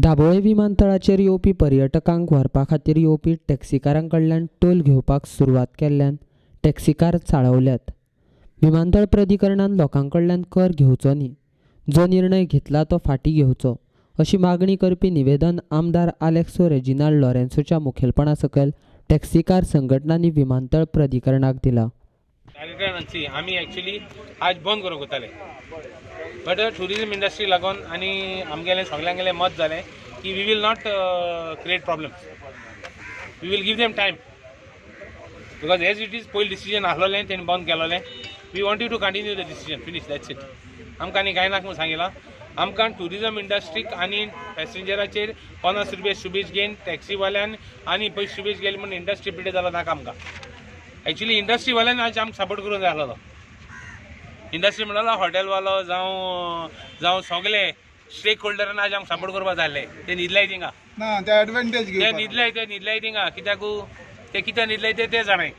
दाबोळे विमानतळाचेर येवपी पर्यटकांक व्हरपा खातीर येवपी टॅक्सीकारां कडल्यान टोल घेवपाक सुरवात केल्ल्यान टॅक्सीकार चाळवल्यात. विमानतळ प्राधिकरणान लोकां कडल्यान कर घेवचो न्ही, जो निर्णय घेतला तो फाटीं घेवचो अशी मागणी करपी निवेदन आमदार आलेक्सो रेजिनाल्ड लॉरेन्सोच्या मुखेलपणा सकयल टॅक्सीकार संघटनांनी विमानतळ प्राधिकरणाक दिला. डायरेक्टरांची आमी एक्चुली आज बंद करूंक वताले, बट ट्युरिजम इंडस्ट्री लागून आनी आमगेलें सगल्यांगेलें मत जालें की we will not create problems, we will give them time, because as it is पयलीं डिसिजन आसलोलें तेणी बंद केलोलें. We want you to continue the decision. Finish, that's it. आमकां आनी कांय नाका म्हूण सांगिलां. आमकां ट्युरिजम इंडस्ट्रीक आनी पॅसेंजराचेर 50 रुपया शुबेज घेवन टॅक्सीवाल्यान आनी पयशे शुबेज गेले म्हूण इंडस्ट्री पिडे जालो नाका आमकां. एक्चुली इंडस्ट्रीवाल्यान आज आमकां सपोर्ट करूंक जाय आसलेलो. इंडस्ट्री म्हणलो हॉटेलवालो जावं जावं सगळे स्टेक होल्डरान आज आमकां सपोर्ट करपा जाय आसले. ते न्हिदलाय थिंगा. ना, ते एडवांटेज ते घेवपाक. न्हिदलाय, ते न्हिदलाय थिंगा. कित्याक ते कित्याक न्हिदलाय ते ते जाणाय.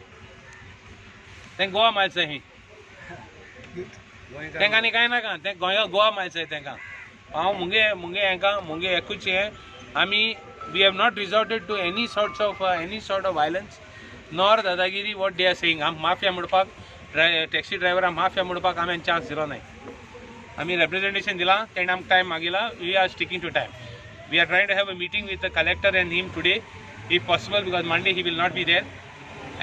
ते गोवा मायल्स ही तांकां आनी कांय नाका. ते गोंया गोवा मायल्स तांकां. हांव मुगे हांकां मुगे एकूच हें, आमी we have not resorted to any sort of violence nor Dadagiri, what they are saying. आम माफिया म्हणपाक, टॅक्सी ड्रायव्हरां माफिया म्हणपाक आमी चान्स दिलो नाय. आमी रेप्रेझेंटेशन दिलां, तेणें आमकां time मागिला. We are sticking to time. We are trying to have a meeting with the collector and him today if possible, because Monday he will not be there,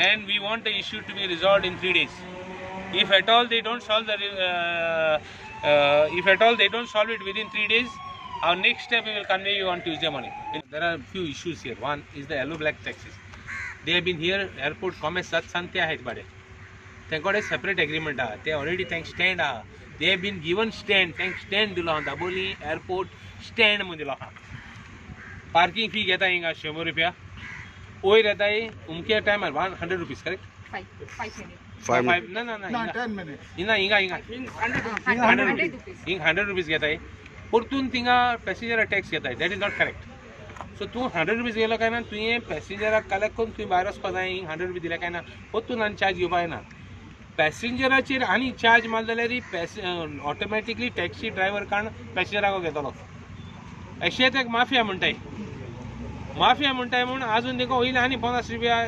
and we want the issue to be resolved in 3 days. If at all they don't solve the if at all they don't solve it within 3 days, our next step we will convey you on Tuesday morning. There are few issues here. One is the yellow black taxis. They have been here airport commerce सात सान ते आहेत बाडे. तांकडे separate agreement आहा. ते already तांकां stand आहा. They have been given stand. तांकां स्टँड दिलो आहा, दाबोली एअरपोर्ट स्टँड म्हूण दिलो आहा. पार्किंग फी घेता हिंगा 100 रुपया. वयर येताय अमक्या टायमार ₹100, correct? 5, 5 minutes. Five ना ना ना. ना. हिंगा. 10 मिनिट. हिंगा हिंगा हिंगा. 100 100. रुपीज. हिंग 100 रुपीज घेताय, परतून थिंगा पॅसेंजर टॅक्स घेताय. That is not correct. So तूं 100 रुपीज गेलो काय ना, तुवें पॅसेंजराक कलेक्ट करून तुवें भायर वचपा जाय. हिंग 100 रुपीज दिले काय ना, परतून आनी चार्ज घेवपा जायना पॅसेंजराचेर. आनी चार्ज मारले जाल्यार पॅस ऑटोमॅटिकली टॅक्सी ड्रायव्हर काण पॅसेंजराक घेतलो. अशें तेका माफिया म्हणटाय. माफिया म्हणटाय म्हूण आजून तेका वयले आनी 50 रुपया.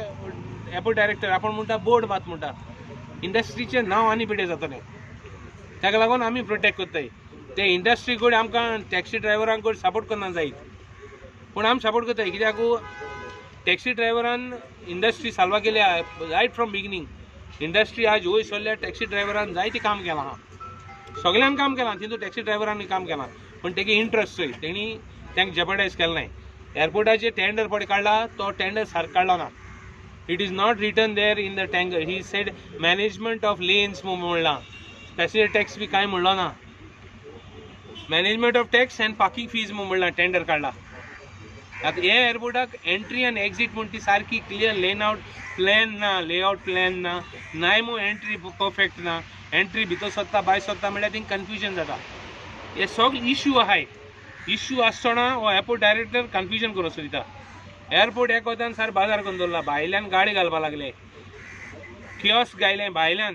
एअरपोर्ट डायरेक्टर आपूण म्हणटा बोर्ड मात म्हणटा, इंडस्ट्रीचें नांव आनी पिडे जातलें. ताका लागून आमी प्रोटेक्ट करताय ते इंडस्ट्री कडेन. आमकां टॅक्सी ड्रायव्हरांक कडेन सपोर्ट करना जायत, पूण आमी सपोर्ट करताय कित्याक टॅक्सी ड्रायव्हरान इंडस्ट्री साल्वा केल्या रायट फ्रॉम बिगिनींग. इंडस्ट्री आज वयर सरल्या, टॅक्सी ड्रायव्हरान जायतें काम केलां आहा. सगळ्यान काम केलां, तितून टॅक्सी ड्रायव्हरांनी काम केलां, पूण तेगे इंट्रस्ट चोय, तेणी तांकां जेपर्डायज केलें नाय. एअरपोर्टाचेर टेंडर पळय काडला, तो टेंडर सारको काडलो ना. It is not written there in the tender. He said management of lanes म्हूण म्हणलां, पॅसेंजर टॅक्स बी कांय म्हणलो ना. Management of tax and parking fees म्हूण म्हणलां, टेंडर काडला. आतां हे एअरपोर्टाक एंट्री आनी एक्झीट म्हूण ती सारकी क्लियर लेन आउट प्लॅन ना, लेआउट प्लॅन ना, नाय म्हूण एंट्री परफेक्ट ना. एंट्री भितर सोदता, भायर सोदता म्हणल्यार थिंग कन्फ्युजन जाता. हे सगळे इश्यू आहाय. इश्यू आसतना हो एअरपोर्ट डायरेक्टर कन्फ्युजन करून दिता. एअरपोर्ट एक वतान सार बाजार करून दवरला. भायल्यान गाडी घालपा लागले, कियोस्क गायले. भायल्यान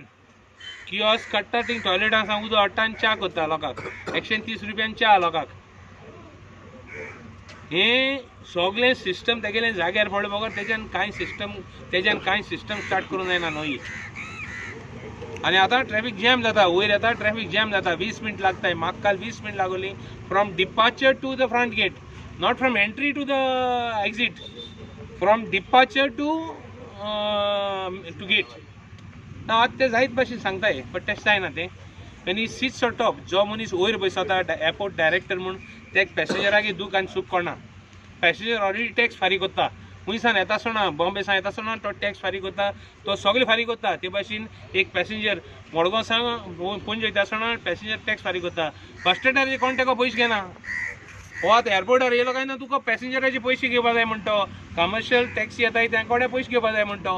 कियोस्क काडटा, थिंग टॉयलेटां सावन उदक हाडटा आनी च्या करता लोकांक. 130 रुपयान च्या लोकांक. हें सगळें सिस्टम तेगेलें जाग्यार पडले बगर तेज्यान कांय सिस्टम स्टार्ट करूंक जायना न्हय. आनी आतां ट्रॅफिक जॅम जाता. वयर येता, ट्रॅफिक जॅम जाता, 20 मिनट लागताय. म्हाका काल 20 मिनट लागली from departure to the front gate, not from entry to the exit, from departure to gate. ना, आतां ते जायत भाशेन सांगताय, बट तेश जायना तें. When he sits on top, जो मनीस वयर बसता एअरपोर्ट डायरेक्टर म्हूण, ते पॅसेंजराक दूख आनी सूख कळना. पॅसेंजर ऑलरेडी टॅक्स फारीक करता. खुंयसान येता आसतना, बॉम्बे सान येता आसतना तो टॅक्स फारीक करता, तो सगळे फारीक करता. ते भाशेन एक पॅसेंजर मडगांव सावन पणजे वयता आसतना पॅसेंजर टॅक्स फारीक करता. बस स्टँडार कोण तेका पयशे घेना. हो आतां एअरपोर्टार येयलो काय ना, तुका पॅसेंजराचे पयशे घेवपा जाय म्हणटा. कमर्शियल टॅक्सी येताय, तेंक कडेन पयशे घेवपा जाय म्हणटा.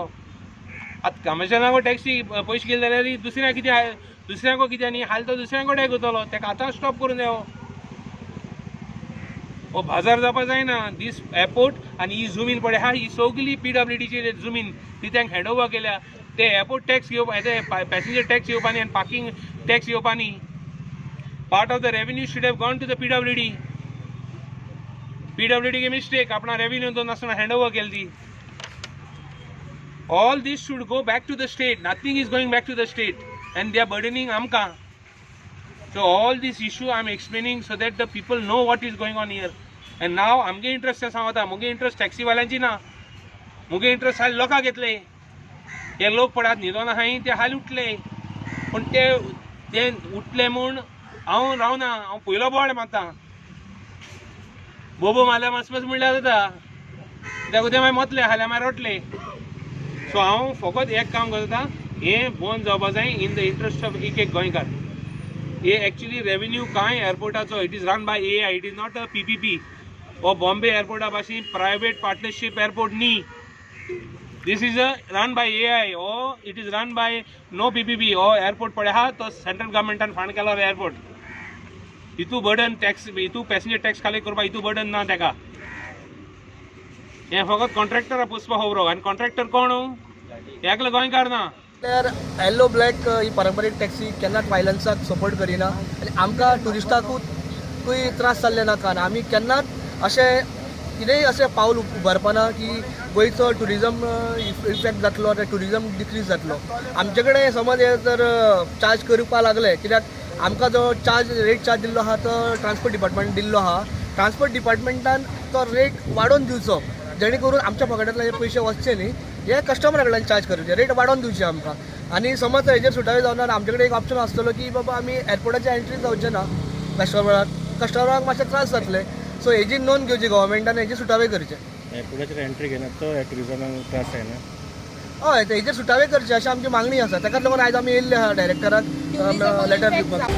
आतां कमर्शियलाक टॅक्सी पयशे घेतले जाल्यार दुसऱ्या कितें, दुसऱ्यांको कितें न्ही हाल, तो दुसऱ्या कडेन करतलो. तेका आतां स्टॉप करून जायो. हो बाजार जावपा जायना दीस एअरपोर्ट. आनी ही जमीन पळय आहा, ही सगली पीडब्ल्यूडीची जमीन. ती तांकां हँड ओवर केल्या. ते एअरपोर्ट टॅक्स घेवपा, ते पॅसेंजर टॅक्स घेवपा न्ही आनी पार्किंग टॅक्स घेवपा न्ही. Part of the revenue should have gone to the PWD. PWD mistake आपणा रेव्हेन्यू दोन नासतना हँड ओवर केली ती. All this should go back to the state. Nothing is going back to the state and they are burdening आमकां. So all this issue I am explaining so that the people know what is going on here. And now आमगे interest सांगता, मुगे interest टॅक्सीवाल्यांची ना, मुगे interest हाल लोकांक घेतले. हे लोक पळयात न्हिदोन आहाय ते हाल उठले, पूण ते ते उठले म्हूण हांव रावना, हांव पयलो बोवाळ मारता. बोबो मारल्यार मसमस म्हणल्यार जाता, कित्याक ते मागीर मोतले हाल्यार मागीर रडले. सो हांव फकत एक काम करता, हें बंद जावपा जाय in the interest of एक एक गोंयकार. हे एक्चुली रेवेन्यू कांय एअरपोर्टाचो it is run by AAI, it is not a PPP. हो बॉम्बे एअरपोर्टा भाशेन प्रायवेट पार्टनरशीप एअरपोर्ट न्ही. This is a run by AAI. हो it is run by no PPP. हो एअरपोर्ट पळय आहा तो सेंट्रल गव्हर्मेंटान फंड केलो एअरपोर्ट. हितू बर्डन टॅक्स, हितू पॅसेंजर टॅक्स कलेक्ट करपा हितू बर्डन ना तेका. हें फकत कॉन्ट्रॅक्टरा पोसपा खबर. आनी कॉन्ट्रॅक्टर कोण? एकलो गोंयकार ना. म्हळ्यार येल्लो ब्लॅक ही पारंपारीक टॅक्सी केन्नाच वायलन्साक सपोर्ट करिना आनी आमकां ट्युरिस्टाकूय त्रास जाल्ले नाका. आनी आमी केन्नाच अशें कितेंय अशें पावल उबारपाना की गोंयचो ट्युरिजम इफेक्ट जातलो आनी ट्युरिजम डिक्रीज जातलो. आमचे कडेन समज हे जर चार्ज करपा लागले, कित्याक आमकां जो चार्ज रेट चार्ज दिल्लो आहा तो ट्रान्सपोर्ट डिपार्टमेंट दिल्लो आहा, ट्रान्सपोर्ट डिपार्टमेंटान तो रेट वाडोवन दिवचो जेणे करून आमच्या पॉकेटांतले पयशे वचचे न्ही. हे कस्टमरा कडल्यान चार्ज करचे, रेट वाडोवन दिवचे आमकां. आनी समज हेजेर सुटावे जावना, आमचे कडेन एक ऑप्शन आसतलो की बाबा आमी एअरपोर्टाची एंट्री जावचे ना कस्टमराक, कस्टमराक मातशे त्रास जातले. सो हेजी नोंद घेवची गव्हर्मेंटान, हेजे सुटावे करचे. एअरपोर्टाचेर एंट्री घेना तो ट्युरिजमाक त्रास जायना? हय, हेजेर सुटावे करचे अशी आमची मागणी आसा. ताकाच लागून आयज आमी येयल्ले आहा डायरेक्टराक लेटर दिवपाक.